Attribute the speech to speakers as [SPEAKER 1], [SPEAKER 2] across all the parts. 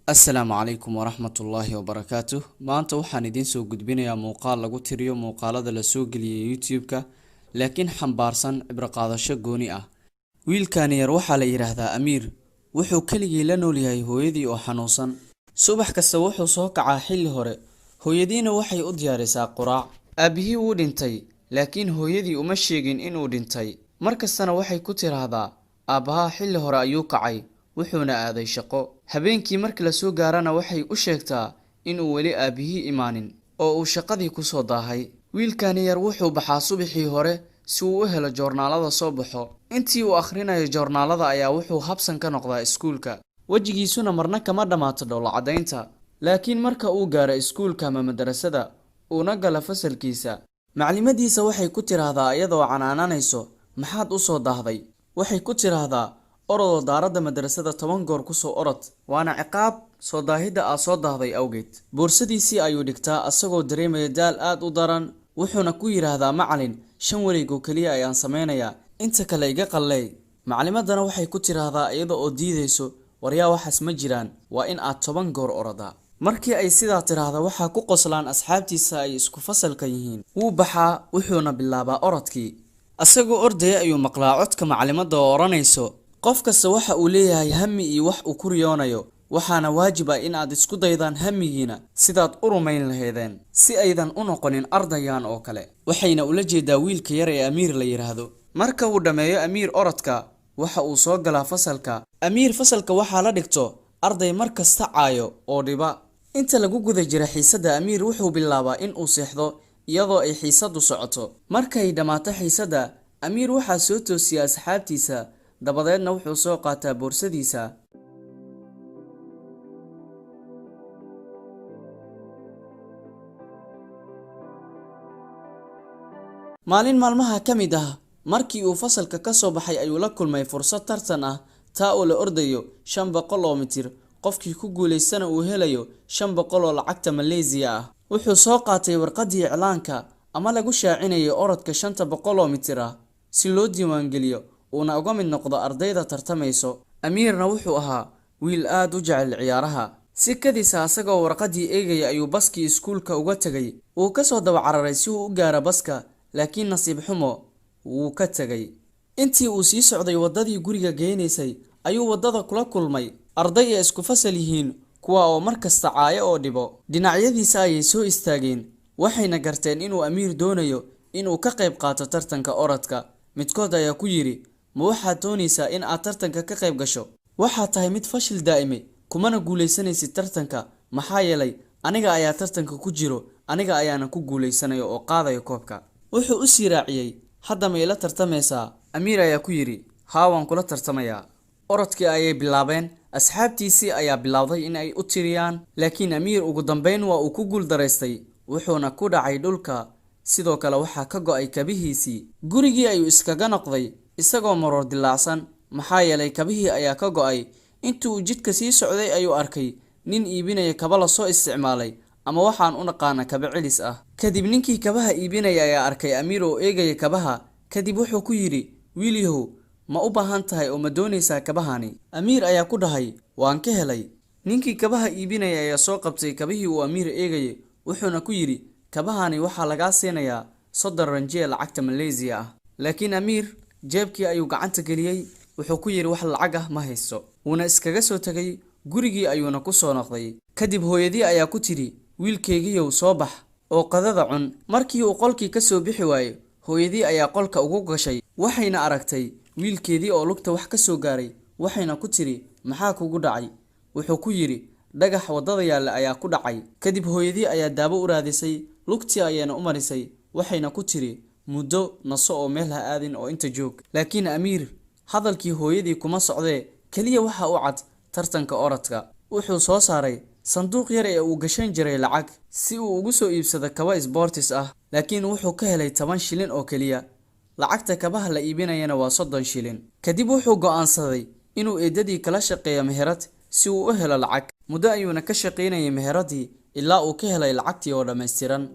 [SPEAKER 1] Assalaamu calaykum waraxmatullaahi wabarakaatuh. Maanta waxaan idiin soo gudbinayaa muuqaal lagu tiriyo muuqaalada la soo geliyay YouTube-ka, laakiin xambaarsan cibro qaadasho gooni ah. Wiilkani yar waxaa la yidhaahdaa Amiir. Wuxuu keligii la nool yahay hooyadii oo xanuunsan. Subax kasta wuxuu soo kacaa xilli hore, hooyadiina waxay u diyaarisaa quraac. Aabbihii wuu dhintay, laakiin hooyadii uma sheegin inuu dhintay. Mar kastana waxay ku tiraahdaa, aabbahaa xilli hore ayuu kacay, wuxuuna aaday shaqo. Habeenkii markii la soo gaarana waxay u sheegtaa inuu weli aabbihii imaanin oo uu shaqadii ku soo daahay. Wiilkani yar wuxuu baxaa subaxii hore si uu u helo joornaalada soo baxo. Intii uu akhrinayo joornaalada ayaa wuxuu habsan ka noqdaa iskuulka, wejigiisuna marna kama dhammaato dhoolla caddaynta. Laakiin marka uu gaaro iskuulka ama madarasada uuna galo fasalkiisa, maclimadiisa waxay ku tiraahdaa iyadoo canaananayso, maxaad u soo daahday? Waxay ku tiraahdaa, orodoo daaradda madarasada 10 goor kusoo orod, waana ciqaab soo daahidda aad soo daahday awgeed. Boorsadiisii ayuu dhigtaa asagoo dareemaya daal aad u daran, wuxuuna ku yidhaahdaa, macalin, 5 wareeg oo keliya ayaan samaynayaa, inta kale iga qalleey. Maclimadana waxay ku tiraahdaa iyada oo diidayso, waryaa, waxaas ma jiraan, waa in aad 10 goor orodaa. Markii ay sidaa tiraahda waxaa ku qoslaan asxaabtiisa ay isku fasalka yihiin. Wuu baxaa, wuxuuna bilaabaa orodkii. Asagoo ordaya ayuu maqlaa codka maclimadda oo odhanayso, qof kasta waxa uu leeyahay hami iyo wax uu ku riyoonayo, waxaana waajib ah in aad isku daydaan hamigiina sidaad u rumayn lahaydeen, si aydan u noqonin ardaygan oo kale. Waxayna ula jeedaa wiilka yar ee Amiir la yidhaahdo. Marka uu dhammeeyo Amiir orodka, waxa uu soo galaa fasalka. Amiir fasalka waxaa la dhigto arday mar kasta caayo oo dhiba. Inta lagu guda jira xiisadda, Amiir wuxuu bilaabaa in uu seexdo iyadoo ay xiisaddu socoto. Markay dhammaato xiisadda, Amiir waxaa soo toosiya asxaabtiisa, dabadeedna wuxuu soo qaataa boorsadiisa. Maalin maalmaha ka mid ah, markii uu fasalka ka soo baxay ayuu la kulmay fursad tartan ah, taa oo la ordayo 500 oo mitir, qofkii ku guulaystana uu helayo 500 oo lacagta Maleesiya ah. Wuxuu soo qaatay warqaddii iclaanka ama lagu shaacinayay orodka 500 oo mitir ah si loo diiwaangeliyo uuna uga mid noqdo ardayda tartamayso. Amiirna wuxuu ahaa wiil aad u jecel ciyaaraha. Si kadisa asagoo warqaddii eegaya ayuu baskii iskuulka uga tegay. Wuu ka soo daba cararay si uu u gaaro baska, laakiin nasiib xumo wuu ka tegay. Intii uu sii socday waddadii guriga geynaysay ayuu waddada kula kulmay arday ay isku fasal yihiin, kuwa oo mar kasta caayo oo dhibo. Dhinacyadiisa ayay soo istaageen, waxayna garteen inuu Amiir doonayo inuu ka qayb qaato tartanka orodka. Midkood ayaa ku yidhi, ma waxaad doonaysaa in aad tartanka ka qayb gasho? Waxaad tahay mid fashil daa'imay, kumana guulaysanaysid tartanka, maxaa yeelay aniga ayaa tartanka ku jiro, aniga ayaana ku guulaysanayo oo qaadayo koobka. Wuxuu u sii raaciyey, hadda ma ila tartamaysaa? Amiir ayaa ku yidhi, haa, waan kula tartamayaa. Orodkii ayay bilaabeen. Asxaabtiisii ayaa bilowday in ay u tiriyaan, laakiin Amiir ugu dambeyn waa uu ku guuldaraystay, wuxuuna ku dhacay dhulka. Sidoo kale waxaa ka go'ay kabihiisii. Gurigii ayuu iskaga noqday isagoo maroor dilaacsan, maxaa yeelay kabihii ayaa ka go'ay. Intii uu jidka sii socday ayuu arkay nin iibinaya kaba lasoo isticmaalay, ama waxaan u naqaana kaba celis ah. Kadib ninkii kabaha iibinaya ayaa arkay Amiir oo eegaya kabaha. Kadib wuxuu ku yidhi, wiilyahow, ma u baahan tahay oo ma doonaysaa kabahani? Amiir ayaa ku dhahay, waan ka helay. Ninkii kabaha iibinaya ayaa soo qabtay kabihii uu Amiir eegayay, wuxuuna ku yidhi, kabahani waxaa lagaa siinayaa 30 ranjiya lacagta Maleesiya ah. Laakiin Amiir jeebkii ayuu gacanta geliyey, wuxuu ku yidhi wax lacag ah ma haysto, wuuna iskaga soo tegay. Gurigii ayuuna ku soo noqday. Kadib hooyadii ayaa ku tidhi, wiilkaygiiyow, soo bax oo qadada cun. Markii uu qolkii ka soo bixi waayey, hooyadii ayaa qolka ugu gashay, waxayna aragtay wiilkeedii oo lugta wax ka soo gaaray. Waxayna ku tidhi, maxaa kugu dhacay? Wuxuu ku yidhi, dhagax waddada yaalla ayaa ku dhacay. Kadib hooyadii ayaa daawo u raadisay, lugtii ayayna u marisay, waxayna ku tidhi, muddo naso oo meel ha aadin oo inta joog. Laakiin Amiir hadalkii hooyadii kuma socdee, keliya waxa u cad tartanka orodka. Wuxuu soo saaray sanduuq yar ee uu gashan jiray lacag si uu ugu soo iibsado kaba isboortis ah, laakiin wuxuu ka helay 10 shilin oo keliya. Lacagta kabaha la iibinayana waa 30 shilin. Kadib wuxuu go'aansaday inuu eedadii kala shaqeeyo meherad si uu u helo lacag. Muddo ayuuna ka shaqaynayay meheradii ilaa uu ka helay lacagtii oo dhammaystiran.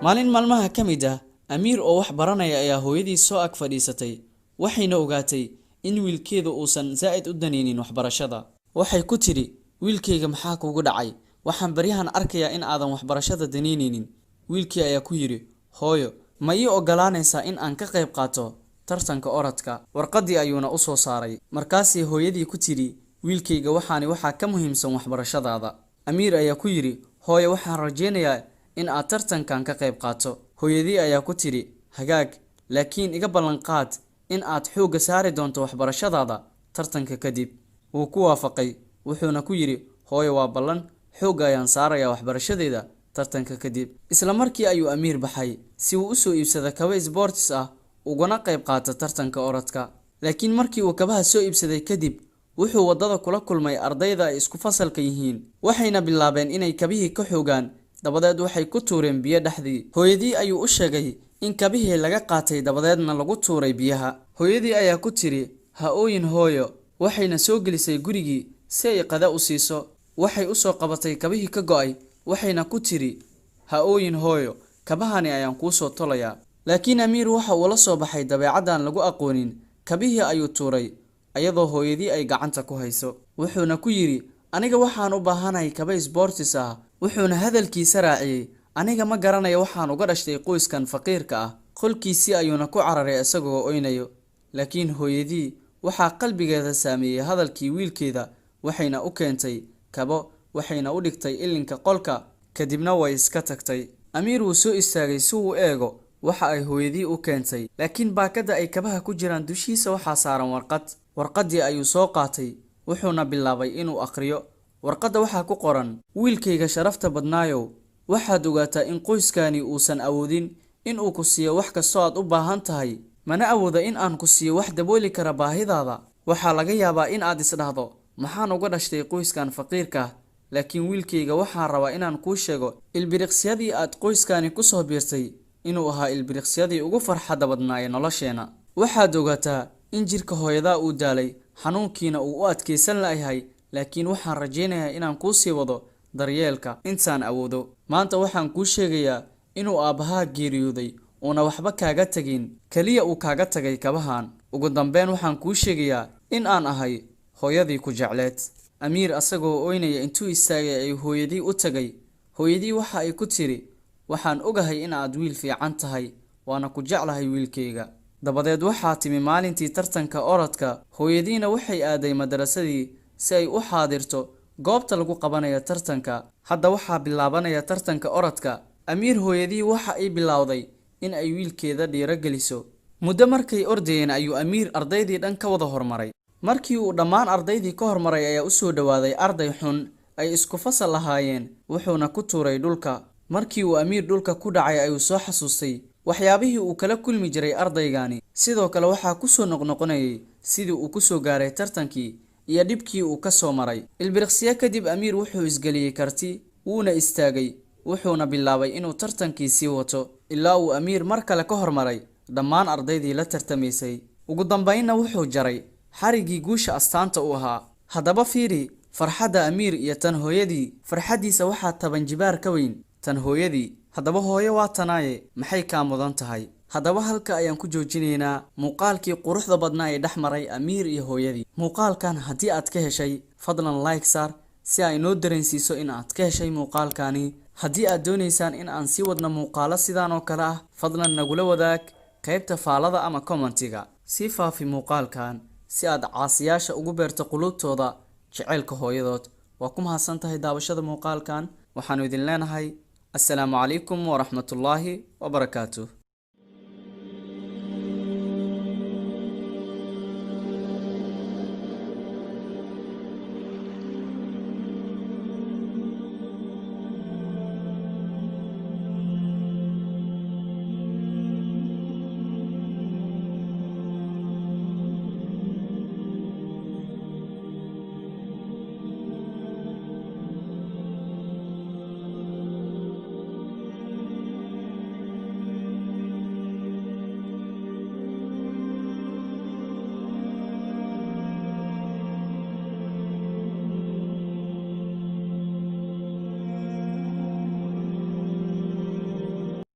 [SPEAKER 1] Maalin maalmaha ka mid ah, Amiir oo wax baranaya ayaa hooyadii soo ag fadhiisatay, waxayna ogaatay in wiilkeedu uusan zaa'id u danaynin waxbarashada. Waxay ku tidhi, wiilkayga maxaa kugu dhacay? Waxaan baryahan arkayaa in aadan waxbarashada danaynaynin. Wiilkii ayaa ku yidhi, hooyo, ma ii ogolaanaysaa in aan ka qayb qaato tartanka orodka? Warqaddii ayuuna u soo saaray. Markaasay hooyadii ku tidhi, wiilkayga waxaani waxaa ka muhiimsan waxbarashadaada. Amiir ayaa ku yidhi, hooyo, waxaan rajaynayaa in aad tartankan ka qayb qaato. Hooyadii ayaa ku tidhi, hagaag, laakiin iga ballan qaad in aad xoogga saari doonto waxbarashadaada tartanka kadib. Wuu ku waafaqay, wuxuuna ku yidhi, hooyo, waa ballan, xoogga ayaan saarayaa waxbarashadeeda tartanka kadib. Isla markii ayuu Amiir baxay si uu u soo iibsado kabo sports ah ugana qayb qaato tartanka orodka. Laakiin markii uu kabaha soo iibsaday kadib, wuxuu waddada kula kulmay ardayda ay isku fasalka yihiin, waxayna bilaabeen inay kabihii ka xoogaan, dabadeed waxay ku tuureen biyo dhexdii. Hooyadii ayuu u sheegay in kabihii laga qaatay, dabadeedna lagu tuuray biyaha. Hooyadii ayaa ku tidhi, ha ooyin hooyo, waxayna soo gelisay gurigii si ay qada u siiso. Waxay u soo qabatay kabihii ka go'ay, waxayna ku tidhi, ha ooyin hooyo, kabahani ayaan kuu soo tolayaa. Laakiin Amiir waxa uu la soo baxay dabeecaddan lagu aqoonin, kabihii ayuu tuuray ayadoo hooyadii ay gacanta ku hayso. Wuxuuna ku yidhi, aniga waxaan u baahanahay kaba sports ah. Wuxuuna hadalkiisa raaciyey, aniga ma garanayo waxaan uga dhashtay qoyskan faqiirka ah. Qolkiisii ayuuna ku cararay isagoo oynayo. Laakiin hooyadii waxaa qalbigeeda saameeyey hadalkii wiilkeeda, waxayna u keentay kabo, waxayna u dhigtay ilinka qolka, kadibna way iska tagtay. Amiir wuu soo istaagay si uu u eego waxa ay hooyadii u keentay, laakiin baakada ay kabaha ku jiraan dushiisa waxaa saaran warqad. Warqaddii ayuu soo qaatay, wuxuuna bilaabay inuu akhriyo. Warqadda waxaa ku qoran, wiilkayga sharafta badnaayow, waxaad ogaataa in qoyskani uusan awoodin in uu ku siiyo wax kastoo aad u baahan tahay, mana awoodo in aan ku siiyo wax dabooli kara baahidaada. Waxaa laga yaabaa in aad isdhahdo, maxaan uga dhashtay qoyskan faqiirka ah? Laakiin wiilkayga waxaan rabaa inaan kuu sheego ilbiriqsyadii aad qoyskani ku soo biirtay inuu ahaa ilbiriqsyadii ugu farxadda badnaa ee nolosheena. Waxaad ogaataa in jirka hooyadaa uu daalay, xanuunkiina uu u adkaysan la'yahay, laakiin waxaan rajaynayaa inaan kuu sii wado daryeelka intaan awoodo. Maanta waxaan kuu sheegayaa inuu aabbahaa geeriyooday, uuna waxba kaaga tagin, kaliya uu kaaga tagay kabahan. Ugu dambeyn waxaan kuu sheegayaa in aan ahay hooyadii ku jecleed. Amiir asagoo oynaya intuu istaagay ayuu hooyadii u tagay. Hooyadii waxa ay ku tidhi, waxaan ogahay in aad wiil fiican tahay, waana ku jeclahay wiilkayga. Dabadeed waxaa timi maalintii tartanka orodka. Hooyadiina waxay aaday madrasadii si ay u xaadirto goobta lagu qabanayo tartanka. Hadda waxaa bilaabanaya tartanka orodka. Amiir hooyadii waxa ay bilowday in ay wiilkeeda dhiirogeliso. Muddo markay ordayeen ayuu Amiir ardaydii dhan ka wada hormaray. Markii uu dhammaan ardaydii ka hormaray ayaa u soo dhawaaday arday xun ay isku fasal lahaayeen, wuxuuna ku tuuray dhulka. Markii uu Amiir dhulka ku dhacay ayuu soo xasuustay waxyaabihii uu kala kulmi jiray ardaygani. Sidoo kale waxaa ku soo noqnoqonayay sidii uu ku soo gaaray tartankii iyo dhibkii uu ka soo maray. Ilbiriqsiyo kadib Amiir wuxuu isgeliyey karti, wuuna istaagay, wuxuuna bilaabay inuu tartankii sii wato ilaa uu Amiir mar kale ka hormaray dhammaan ardaydii la tartamaysay. Ugu dambeynna wuxuu jaray xariggii guusha astaanta u ahaa. Haddaba fiiri farxadda Amiir iyo tan hooyadii. Farxaddiisa waxaa taban jibaar ka weyn tan hooyadii. Haddaba hooyo waa tanaaye, maxay kaa mudan tahay? Haddaba halka ayaan ku joojinaynaa muuqaalkii quruxda badnaa ee dhex maray Amiir iyo hooyadii. Muuqaalkan haddii aad ka heshay, fadlan like saar si ay noo dareensiiso in aad ka heshay muuqaalkani. Haddii aad doonaysaan in aan sii wadno muuqaalo sidaan oo kale ah, fadlan nagula wadaag qaybta faalada ama commentiga. Sii faafi muuqaalkan si aad caasiyaasha ugu beerto quluubtooda jaceylka hooyadood. Waa ku mahadsan tahay daawashada muuqaalkan. Waxaanu idin leenahay assalaamu calaykum waraxmatullaahi wabarakaatuh.